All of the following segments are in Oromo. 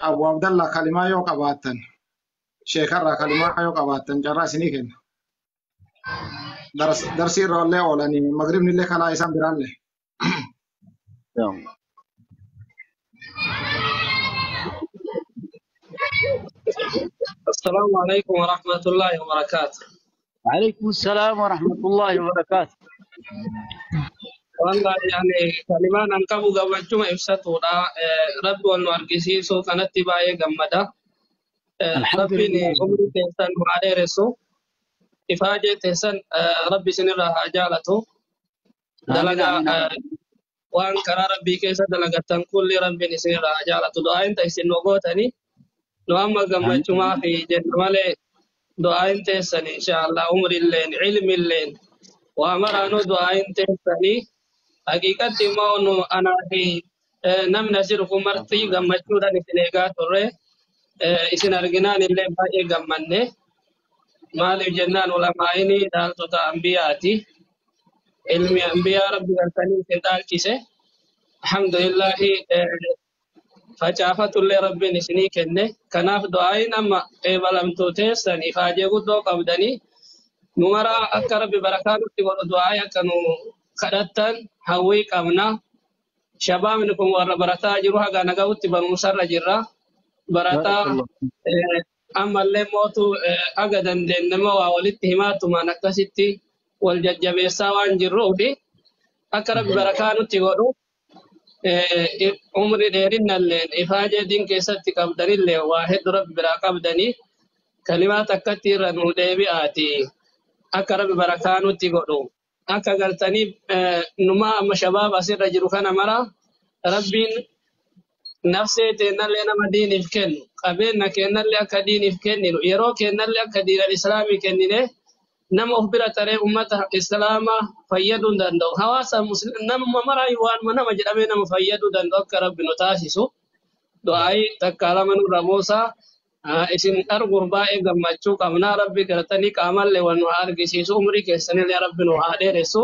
Abu Abdallah kalimaa yoo qabaattan, sheekarraa kalimaa yoo qabaattan carraa isinii kenna. Darsii irra illee oolanii magribni illee kalaa isaan biraallee. السلام عليكم ورحمة الله وبركاته. وعليكم السلام ورحمة الله وبركاته. والله يعني كلمان أن قبو gammachuma ibsatuudha. Rabbi wal nu argisiisuu kanatti baay'ee gammada. الحمد Rabbiin لله. Umrii keessan nu haa dheeressu. Ifaajee teessan Rabbi isinirraa haa jaalatu. آمين. Dalagaa آمين آمين. Waan karaa Rabbii keessa dalagattan kulli Rabbiin isinirraa haa jaalatu. Du'aayin ta isin nu gootani nu amma آمين. gammachumaa fi jenna malee du'aayin teessan inshaallah umriilleen ilmiilleen waa maraanuu du'aayin teessanii haqiiqatti immoo nu anaa fi namni as jiru kun marti gammachuudhaan isin eegaa turre. Isin arginaan illee baay'ee gammanne. Maaliif jennaan ulamaa'ini dhaaltota ambiyaati. Ilmi ambiyaa Rabbi galtanii isin dhaalchise. Alhamdulillahi, facaafatullee Rabbiin isinii kenne. Kanaaf du'aayin amma qeebalamtuu teessan ifaajee guddoo qabdanii nu maraa akka Rabbi barakaa nutti godhu du'aayii akka nu kadhattan hawwii qabna. Shabaabni kun warra barataa jiru haga nagahutti barumsarra jirra. بارك Barataa الله فيك. Ammallee mootu haga dandeenye waa walitti himaatumaan akkasitti wal jajjabeessaa waan jirruufi akka Rabbi barakaa nutti godhu umri dheerinnalleen ifaajee diin keessatti qabdanillee waa hedduu Rabbi biraa qabdanii kalimaa takkatti irra nu deebi'aati. Akka Rabbi barakaa nutti godhu. Akka galtanii numaa amma shabaaba asirra jiru kana mara Rabbiin nafsee teennallee nama diiniif kennu qabeenya keennallee akka diiniif kenninu yeroo keennallee akka diinal islaamii kennine nama of bira taree ummata islaamaa fayyaduu hin danda'u. Hawaasa nama maraa waanuma nama jedhamee nama fayyaduu danda'u akka Rabbi nu taasisu. Du'aayii takka lama nurra buusaa. Isin arguuf baay'ee gammachuu qabnaa. Rabbi galtanii qaamallee wal nu haa argisiisu. Umrii keessanillee Rabbi nu haa dheeressu.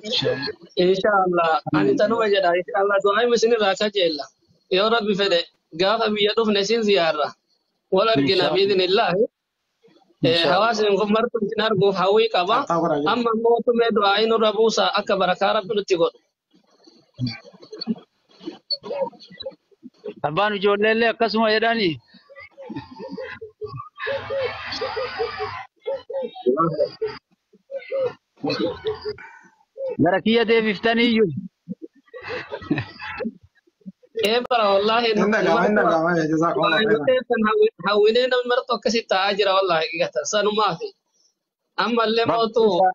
إن شاء الله. Inshaallah ani tanuma jedha. Inshaallah du'aayii isinirraa kajeella. Yoo Rabbi fedhe gaafa biyya dhufne isin ziyaarra. Wal إن argina شاء الله. biidhnillaahi. إن شاء الله. Hawaasni kun martuu isin arguuf hawwii qaba. Xaxaa godhaa jiru. Amma immoo tumee du'aayii nurra buusaa akka barakaa Rabbi nutti godhu. Abbaan ijoolleellee akkasuma jedhanii. Gara kiyya deebiftaniyyuu. Ee bara wallaahi Hin dhaga'ama hin martuu dhaga'ama jazaakumullah du'aayii khairan. teessan hawwinee namni martuu akkasitti taa'aa jira wallaahi haqiiqatan sanumaafi. Ammallee Rabbi mootu isaa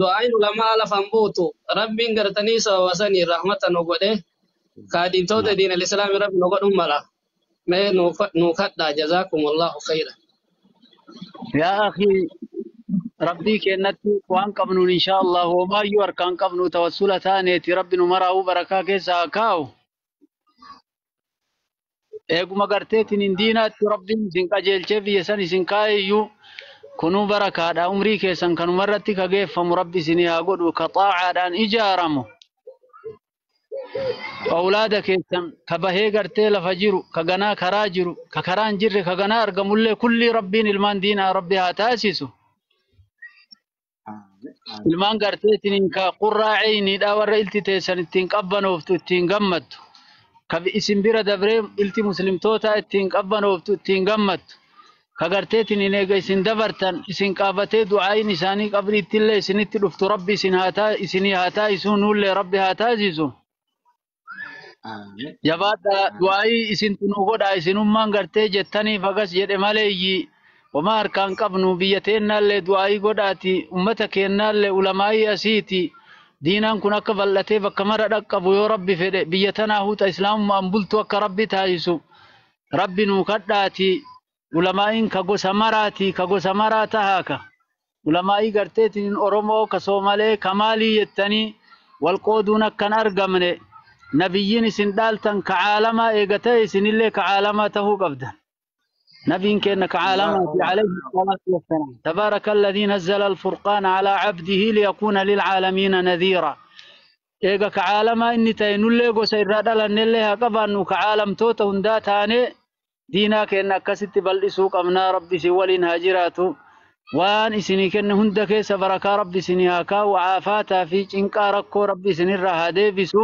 du'aayin ulamaa lafan buutu Rabbiin gartanii sababa sanii rahmata nu godhe kaadhimtoota diin al-islaami Rabbi nu godhun mala mee nu kadhaa jazaakumullahu khayran. Yaa akhi, Rabbii kennatti waan qabnuun insha Allah homaayyuu harkaan qabnu tawassula taaneeti Rabbi nu maraa'uu barakaa keessa haa kaa'u. Eeguma garteetiin hin diinaatti Rabbiin isin qajeelchee biyya san isin kaa'eyyuu kunuu barakaadha. Umrii keessan kanumarratti kageeffamu Rabbi isinii haa godhu ka xaacaadhaan ijaaramu. Awlaada keessan ka bahee gartee lafa jiru, ka ganaa karaa jiru, ka karaa hin jirre, ka ganaa argamullee kulli Rabbiin ilmaan diinaa Rabbi haa taasisu. Amiin amiin. Ilmaan garteetiin ka qurraa ceyniidha warra ilti teessan ittiin qabbanooftu ittiin gammaddu. Ka isin bira dabree ilti muslimtoota ittiin qabbanooftu ittiin gammaddu. Ka garteetiin hin eega isin dabartan isin qaabatee du'aayin isaanii qabriittillee isinitti dhuftu Rabbi isin haa isinii haa taasisu nuullee Rabbi haa taasisu. Amiin. Jabaadhaa Amiin. du'aayii isintu nu godhaa isinummaan gartee jettaniif agas jedhe maleeyyi homaa harkaan qabnu biyya teennaallee du'aayii godhaati ummata keennaallee ulamaayii asiiti diinaan kun akka bal'atee bakka mara dhaqqabu yoo Rabbi fedhe biyya tanaa huuxa islaamummaan bultu akka Rabbi taasisu Rabbi nuu kadhaati ulamaa'iin ka gosa maraati ka gosa maraa tahaaka ulamaa'ii garteetiin Oromoo ka Soomalee ka maalii jettanii wal qooduun akkan argamne nabiyyiin isin dhaaltan ka caalamaa eega ta'e isinillee ka caalamaa tahuu qabdan. نبي كان كعالمات Jazakumullah عليه khairan. الصلاة والسلام. تبارك الذي نزل الفرقان على عبده ليكون للعالمين نذيرا. Eega ka caalamaa inni ta'e nullee gosa irraa dhalannellee haa qabaannu ka caalamtoota hundaa taanee diinaa keenya akkasitti bal'isuu qabnaa. Rabbi isin waliin haa jiraatu. Waan isinii kenne hunda keessa barakaa Rabbi isinii haa kaa'u. Caafaataa fi cinqaa rakkoo Rabbi isinirraa haa deebisu.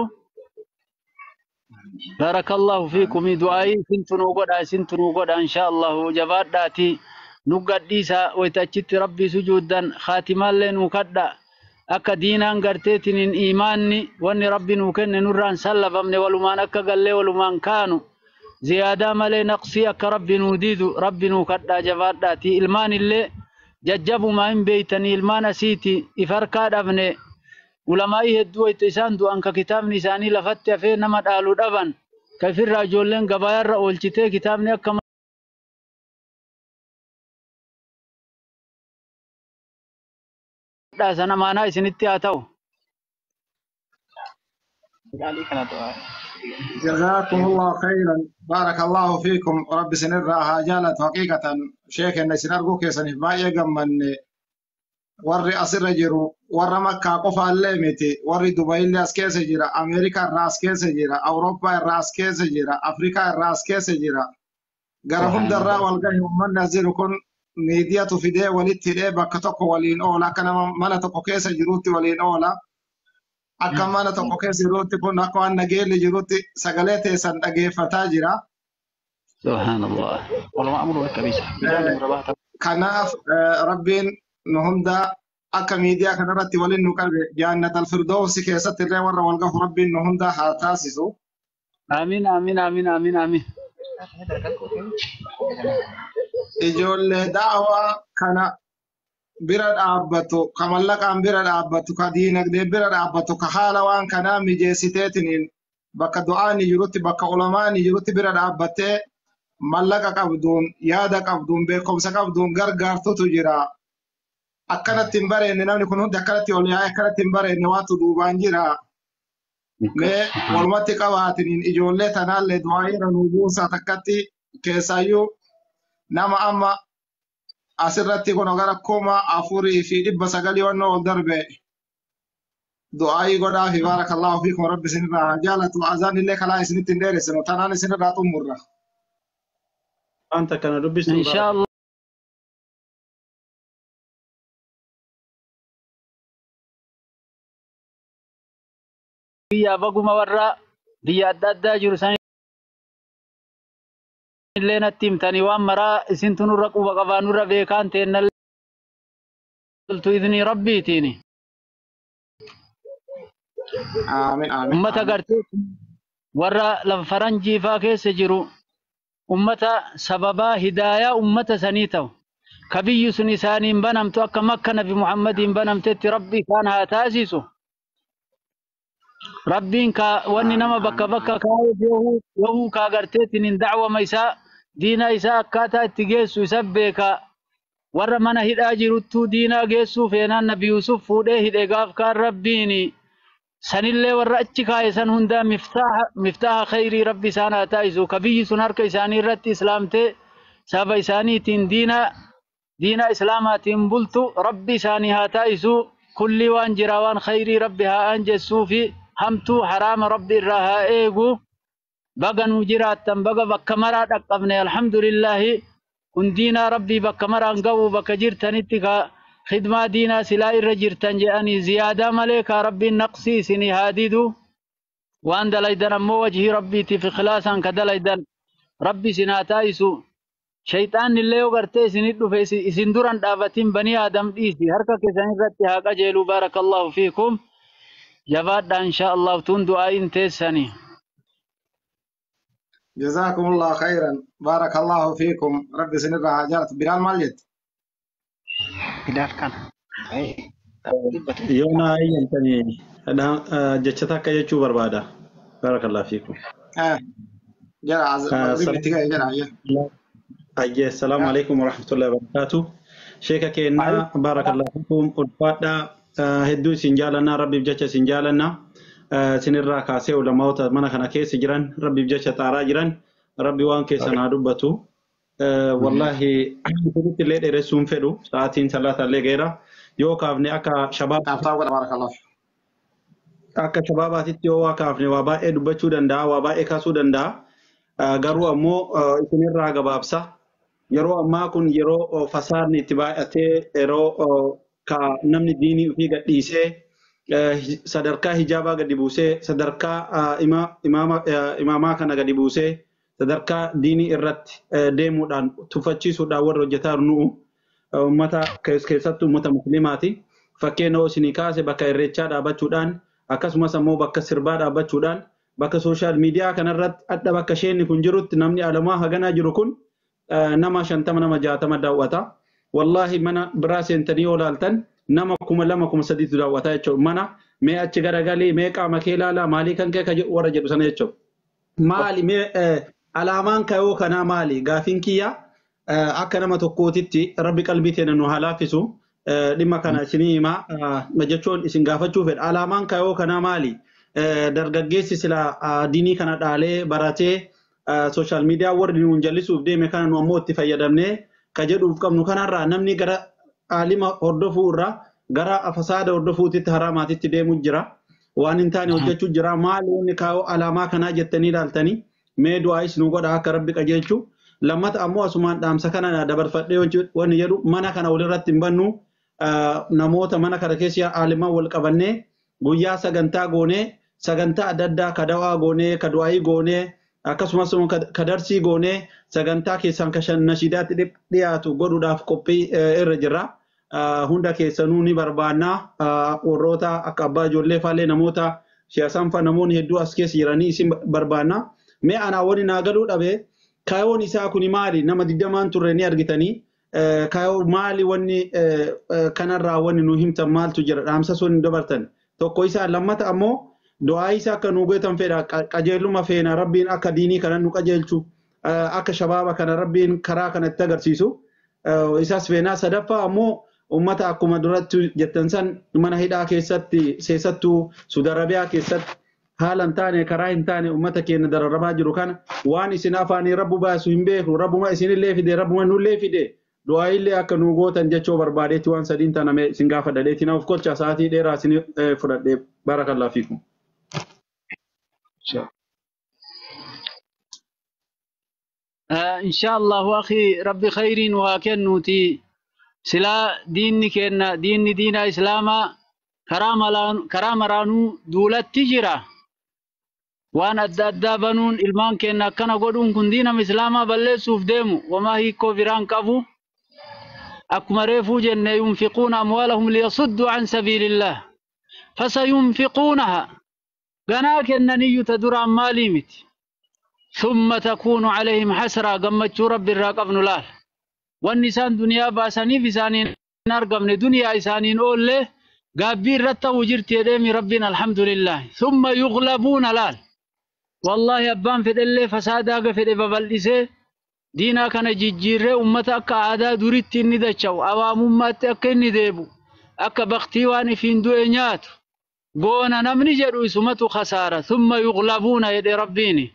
Barakallahu fiikum. Du'aayii isintu nuu godha, isintu nuu godha insha Allahu. Jabaadhaati nu gadhiisa wayita achitti Rabbii sujuuddan khaatimaallee nuu kadha. Akka diinaan garteetiin iimaanni wanni Rabbi nuu kenne nurraan sallabamne walumaan akka gallee walumaan kaanu. Ziyaadaa malee naqsii akka Rabbi nuu diidu Rabbi nuu kadhaa jabaadhaati. Ilmaan illee jajjabumaa hin beeytanii ilmaan asiiti if harkaa dhabne. Ulamaa'ii hedduu wayita isaan du'an ka kitaabni isaanii lafatti hafee nama dhaalu dhaban ka ifirraa ijoolleen gabaayarra oolchitee kitaabni akka madhaasan amaanaa isinitti haa ta'u. جزاكم الله خيرا، بارك الله فيكم. رب سنرى هاجالت حقيقة شيخ إن سنرجو كيسن باية من warri asirra jiru warra Makkaa qofaallee miti, warri Dubaayillee as keessa jira, Ameerikaa irraa as keessa jira, Awurooppaa irraa as keessa jira, Afrikaa irraa as keessa jira. Gara hundarraa wal gahe uummanni as jiru kun miidiyatu fidee walitti hidhee bakka tokko waliin oola, akka nama mana tokko keessa jiruutti waliin oola. Akka mana tokko keessa jiruutti kun akka waan nageelli jirutti sagalee teessan dhageeffataa jira. Subhaanallah. Kanaaf Rabbiin nu hunda akka miidiyaa kanarratti waliin nu qabe Jannatal Firdoosi keessatti illee warra wal gahu Rabbiin nu hunda haa taasisu. Amiin, amiin, amiin, amiin, amiin. Ijoollee da'awaa kana bira dhaabbatu, ka mallaqaan bira dhaabbatu, ka diinagdee bira dhaabbatu, ka haala waan kanaa mijeessiteetiniin bakka du'aani jirutti, bakka ulamaani jirutti bira dhaabbattee mallaqa qabduun, yaada qabduun, beekumsa qabduun gargaartutu jira. Akkanatti hin bareenne namni kun hundi akkanatti ol yaa'ee akkanatti hin bareenne waatu duubaan jira. Mee walumatti qabaatiniin ijoollee tanaallee du'aa nuu buusaa takkatti keessaayyuu nama amma asirratti kun gara 4,900 wannoo ol darbe du'aayii godhaa fi baarakallahu fiikum. Rabbi isinirraa haa jaalatu. Azaan illee kalaa isinitti hin dheeressinu tanaan isinirraa xumurra. Wanta kana dubbistu. Insha Allah. Biyya baguma warra biyya adda addaa jiru san illee natti himtanii waan maraa isintu nurra quba qabaa nurra beekaan teennallee idnii Rabbiitiini. Aamin, aamin. Ummata gartee warra lafa faranjii faa keessa jiru ummata sababaa hidaayaa ummata sanii ta'u ka biyyi sun isaaniin banamtu akka Makka Nabi Muhammadiin banamtetti Rabbi isaan haa taasisu. Rabbiin ka wanni nama bakka bakka kaa'eef yohuu kaa garteetiin hin dacwama isaa diinaa isaa akkaataa itti geessu isa beeka. Warra mana hidhaa jiruttuu diinaa geessuu feenaan Nabi Yusuf fuudhee hidhe gaaf kaan Rabbiini sanillee warra achi kaa'e san hundaa miftaaha khayrii Rabbi isaan haa taasisu. Ka biyyi sun harka isaanii irratti islaamtee saba isaaniitiin diinaa islaamaatiin bultu Rabbi isaanii haa taasisu. Kulli waan jira waan khayrii Rabbi haa anjessuu fi hamtuu haraama Rabbi irraa haa eegu. Baga nuu jiraattan baga bakka maraa dhaqqabne alhamdulillahi. Kun diinaa Rabbii bakka maraan ga'u bakka jirtanitti ka khidmaa diinaa silaa irra jirtan jedhanii ziyaadaa malee ka Rabbiin naqsii isinii haa didu. Waan dalaydan ammoo wajhii Rabbiitiif ikhlaasaan ka dalaydan Rabbi isin haa taa'isu. Shayxaanni illee yoo gartee isinit dhufe isin duran dhaabatin banii Aadam dhiisi harka keessan irratti haa qajeelu. Baarakallahu fiikum. Jabaadhaa insha Allah tun du'aa'iin teessanii. جزاكم الله خيرا، بارك الله فيكم. ربي سنرى هاجرت بلال مال Bilaal kana. Yoo naa eeyyamtanii jecha takka jechuu barbaada. Barakallahu fiikum. جرى مغرب تجاه جرى. Ayyee, assalaamu alaikum warahmatullahi wabarakatuh. Sheeka keenya, barakallahu fiikum, ulfaadhaa, hedduu isin jaalannaa, Rabbiif jecha isin jaalannaa. Isinirraa kaasee ulamaota mana kana keessa jiran Rabbiif jecha xaaraa jiran Rabbi waan keessan haa dubbatu. Wallahi isinitti illee dheeressuun fedhu, sa'aatiin salaataa illee ga'eera. Yoo kaafne akka shabaab Taaftaa godha, barakallahu. Akka shabaabaatitti yoo waa kaafne waa baay'ee dubbachuu danda'a, waa baay'ee kaasuu danda'a. Garuu ammoo isinirraa gabaabsa. Yeroo ammaa kun yeroo fasaadni itti baay'atee yeroo ka namni diinii ofii gadhiisee sadarkaa hijaabaa gadi buusee sadarkaa imaamaa kana gadi buusee sadarkaa diinii irratti deemuudhaan tuffachiisuudhaan warra hojjetaa nu'u uummata keessattuu uummata musliimaati. Fakkeenya yoo isinii kaase bakka irreechaa dhaabbachuudhaan akkasumas ammoo bakka sirbaa dhaabbachuudhaan bakka sooshaal miidiyaa kanarratti adda bakka isheen kun jirutti namni alamaa haganaa jiru kun nama 50 nama 60 daawwata. Wallaahi mana biraa seentanii yoo ilaaltan nama 2000 3000 daawwata jechuudha. Mana mee achi garagalii mee qaama kee ilaalaa maalii kan kee ka warra jedhu sana jechuudha. Maali mee alaamaan kayoo kanaa maali? Gaafiin kiyya akka nama tokkootitti rabbi qalbii teenya nu haa laaffisu. Dhimma kana isinii himaa jechuun isin gaafachuu fedha. Alaamaan kayoo kanaa maali? Dargaggeessi sila diinii kana dhaalee baratee sooshaal miidiyaa warri nuun jallisuuf deeme kana nu ammoo itti fayyadamnee ka jedhuuf qabnu kanarraa namni gara aalima hordofuu irraa gara fasaada hordofuutitti haraamaatitti deemuu jira. Waan hin taane hojjechuu jira. Maali wanni kaayoo alaamaa kanaa jettanii ilaaltanii mee du'aayis nu godha akka rabbi qajeelchu. Lammata ammoo asumaan dhaamsa kana dabarfadhee wanni jedhu mana kana walirratti hin bannu namoota mana kana keessa aalimaa wal qabannee guyyaa sagantaa goonee sagantaa adda addaa ka dawaa goonee ka du'aayii goonee akkasumas ka darsii goonee sagantaa keessaan ka nashiidaatti dhiyaatu godhuudhaaf qophii irra jirra. Hunda keessanuu ni barbaanna. Warroota akka abbaa ijoollee faallee namoota siyaasan fa namoonni hedduu as keessa jiranii isin barbaanna. Mee anaa wani naa galuu dhabe kaayoon isaa kuni maali? Nama 20 turre ni argitanii. Kaayoo maali wanni kanarraa wanni nu himtan maaltu jira? Dhaamsa sun dabartan. Tokko isaa lammata ammoo du'aa isaa akka nu gootan fedha qajeeluma feena rabbiin akka diinii kana nu qajeelchu akka shabaaba kana rabbiin karaa kana itti agarsiisu isaas feenaa sadaffaa ammoo ummata akkuma duratti jettan san mana hidhaa keessatti seessattuu Suudi Arabiyaa keessatti haala hin taane karaa hin taane ummata keenya dararamaa jiru kana waan isin afaanii rabbu baasu hin beeku rabbuma isinillee fide rabbuma nullee fide du'aa illee akka nu gootan jechuu barbaadeetti waan sadiin taname isin gaafadha naaf kolcha sa'aatii dheeraa isin fudhadhe barakallahu fiikum. إن شاء الله أخي ربي خير وكنوتي سلا ديني كنا ديني دين إسلاما كرام رانو دولة تجرة وأنا أدى بنون إلمان كنا كان قدون كن دين إسلاما بل سوف ديمو وما هي كوفران كفو أكمريفو جنة ينفقون أموالهم ليصدوا عن سبيل الله فسينفقونها قناك النية تدور مالي مت ثم تكون عليهم حسرة قمت رب الراقب نلال والنسان دنيا باسني في سانين نرقم دنيا إسانين أول له قابير رتا وجرت يديمي ربنا الحمد لله ثم يغلبون لال والله أبان في اللي فسادا في ببلسه دينا كان جيجيره أمتا أكا دوريت الندشو أوام أمتا أكا نديبو أكا بختيواني في ندوينيات قونا نمني جرو سمتو خسارة ثم يغلبون يد ربيني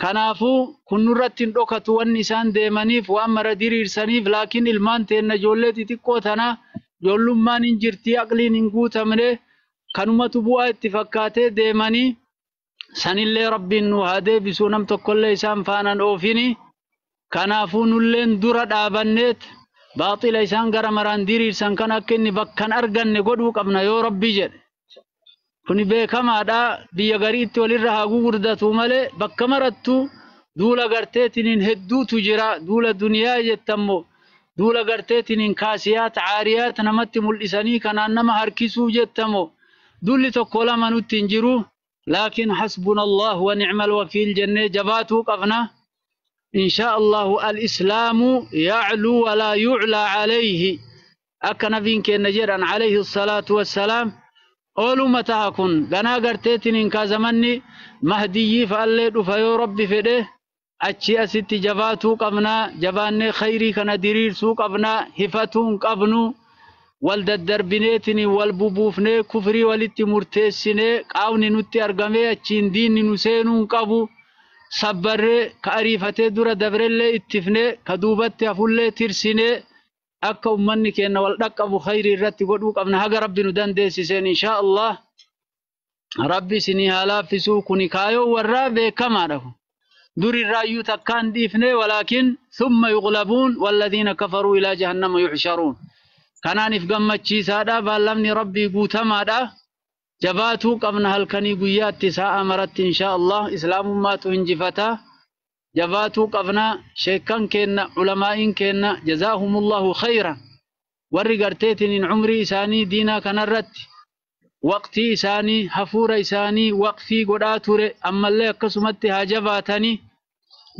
Kanaafuu kun nurratti hin dhokatu wanni isaan deemaniif waan mara diriirsaniif laakiin ilmaan teenna ijoollee xixiqqoo tana ijoollummaan hin jirti aqliin hin guutamne kanumatu bu'aa itti fakkaatee deemanii sanillee rabbiin nu haa deebisuu nam tokkollee isaan faanaan oofini. Kanaafuu nulleen dura dhaabanneet baaxila isaan gara maraan diriirsan kan akka inni bakkan arganne godhuu qabna yoo rabbi jedhe. Kuni beekamaadha biyya gariitti walirra haa gugurdatu malee bakka marattu duula garteetiniin hedduutu jira duula duniyaa jettammoo duula garteetiniin kaasiyaat caariyaat namatti mul'isanii kanaan nama harkisuu jettamoo duulli tokko lama nutti hin jiru laakiin hasbuna allah wa nicmal wakiil jennee jabaatuu qabna inshaa allahu alislaamu yacluu walaa yuclaa calayhi akka nabiin keenna jedhan calayhi asalaatu wassalaam ooluma taha kun ganaa garteetiin kaazamanni mahdiyyii fa'allee dhufa yoo rabbi fedhe achi asitti jabaatuu qabnaa jabaannee khayrii kana diriirsuu qabnaa hifatuu hin qabnu wal daddarbineetiin wal bubuufnee kufrii walitti murteessinee qaawni nutti argamee achiin diinni nu seenuu hin qabu sabbarree ka ariifatee dura dabrellee ittifnee ka duubatti hafullee tirsinee akka ummanni keenya wal dhaqqabu khayrii irratti godhuu qabna haga rabbi nu dandeessiseen inshaa Allah. Rabbi isinii haa laaffisuu kuni kaayoo warraa beekamaadha. Dur irraayyuu takkaan dhiifne walaakin summa yuglabuun walladhiina kafaruu ilaa jahannama yuxsharuun. Kanaaniif gammachiisaadha baallamni rabbii guutamaadha. Jabaatuu qabna halkanii guyyaatti sa'a maratti inshaa Allah islaamummaatu injifata. Jabaatuu qabna sheekkan keenna ulamaa'iin keenna jazaahumullahu khayran. Warri garteetiniin umrii isaanii diinaa kanarratti waqtii isaanii hafuura isaanii waqfii godhaa ture ammallee akkasumatti haa jabaatanii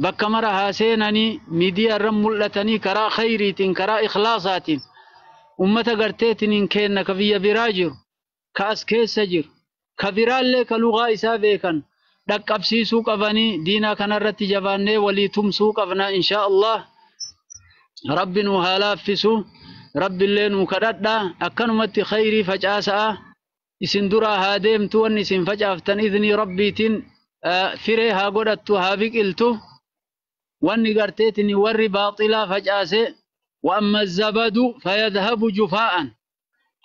bakka mara haa seenanii miidiyaa irra mul'atanii karaa khayriitiin karaa ikhlaasaatiin ummata garteetiniin keenna ka biyya biraa jiru ka as keessa jiru ka biraallee ka lugaa isaa beekan dhaqqabsiisuu qabanii diinaa kanarratti jabaannee walii tumsuu qabna inshaa Allah. Rabbi nu haa laaffisu rabbillee nuu kadhadha akkanumatti khayrii facaasa'a isin duraa haa deemtu wanni isin facaaftan idnii rabbiitiin firee haa godhattu haa biqiltu wanni garteetiin warri baaxilaa facaase وأما الزبد فيذهب جفاء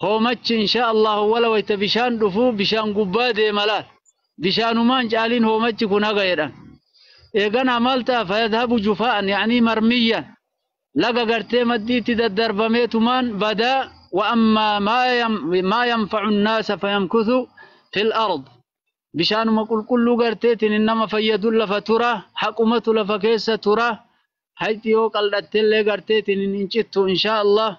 هومتش إن شاء الله ولا ويت بشان دفو بشان قباد ملال بشان مان جالين هومتش كنا غيرا إيغانا مالتا فيذهب جفاء يعني مرميا لقى قرتي مديتي الدربميت مان بدا وأما ما ينفع الناس فيمكث في الأرض بشان ما قل كل قرتيت إنما فيد لفترة حكومة لفكيس ترى حيث يوقل التلي قرتيت إن انشدت إن شاء الله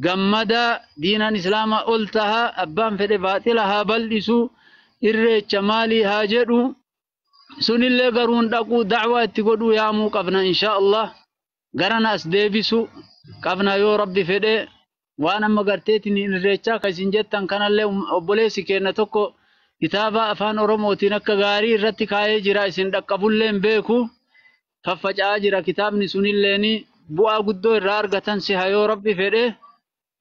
قمدا دينا إسلاما قلتها أبان في باطلها بلسو إرّي مالي هاجرو سن اللي قرون دقو دعوة تقولوا يا مو قبنا إن شاء الله قرنا أسديبسو قبنا يو ربي فدي وأنا ما قرتيتني إرّيتشا كيسن جتن كان اللي أبوليسي كينا توكو كتابة أفان أورموتين أكا غاري رتي كاي جرا إسن دقبولين بيكو ففجأة جرا كتابني سنليني بوا قدو الرارغتن سيها يو ربي فدي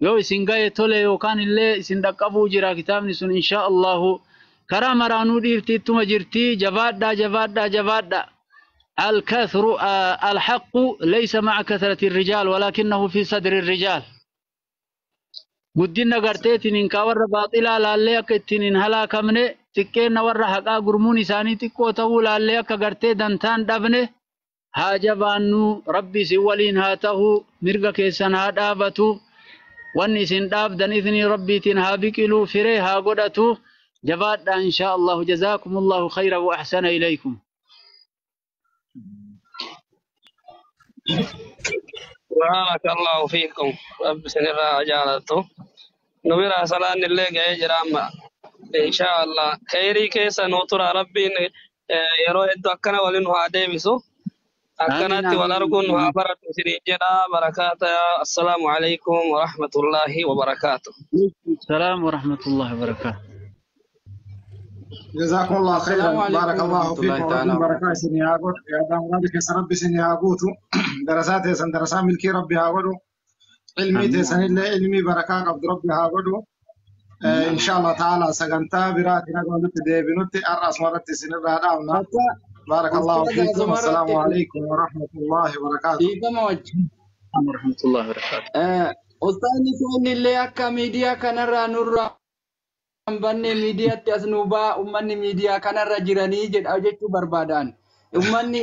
yoo isin gahe tole yookaan illee isin dhaqqabuu jira kitaabni sun insha Allahu karaa maraanuu dhiirti ittuma jirti jabaadhaa jabaadhaa jabaadhaa الكثر الحق ليس مع كثرة الرجال ولكنه في صدر الرجال guddina garteetiin ka warra baaxilaa laallee akka ittiin hin halaakamne xiqqeenna warra haqaa gurmuun isaanii xiqqoo ta'uu laallee akka gartee dantaan dhabne haa jabaannu rabbi isin waliin haa ta'u mirga keessan haa dhaabatu wanni isin dhaabdan idnii rabbiitiin haa biqilu firee haa godhatu jabaadha inshaa allahu jazaakumullahu khayran wa ahsana ilaykum. بارك الله فيكم رب سنرى جالته نبرا سلام اللي جاي جرام إن شاء الله خيري كيسا نوتر ربي يرو إدو أكنا ولين هادي بسو أكنات والأرجون وبركاته سنجدا بركاته السلام عليكم ورحمة الله وبركاته. السلام ورحمة الله وبركاته. جزاكم الله خيرا بارك الله فيكم ورحمة سنياغوت يا دام ربك ربي سنياغوت درسات سن درسات ملكي ربي هاغدو علمي تسن الله علمي بركة عبد ربي هاغدو إن شاء الله تعالى سجنتا براتنا قلت ديبنوت الرأس مرت سنرا بارك الله فيكم السلام عليكم ورحمة الله وبركاته. ورحمة الله وبركاته. أستاذ اللي أكا ميديا كنرى نورا banne miidiyaatti as nu baa ummanni miidiyaa kanarra jiranii jedha jechuu barbaadaan ummanni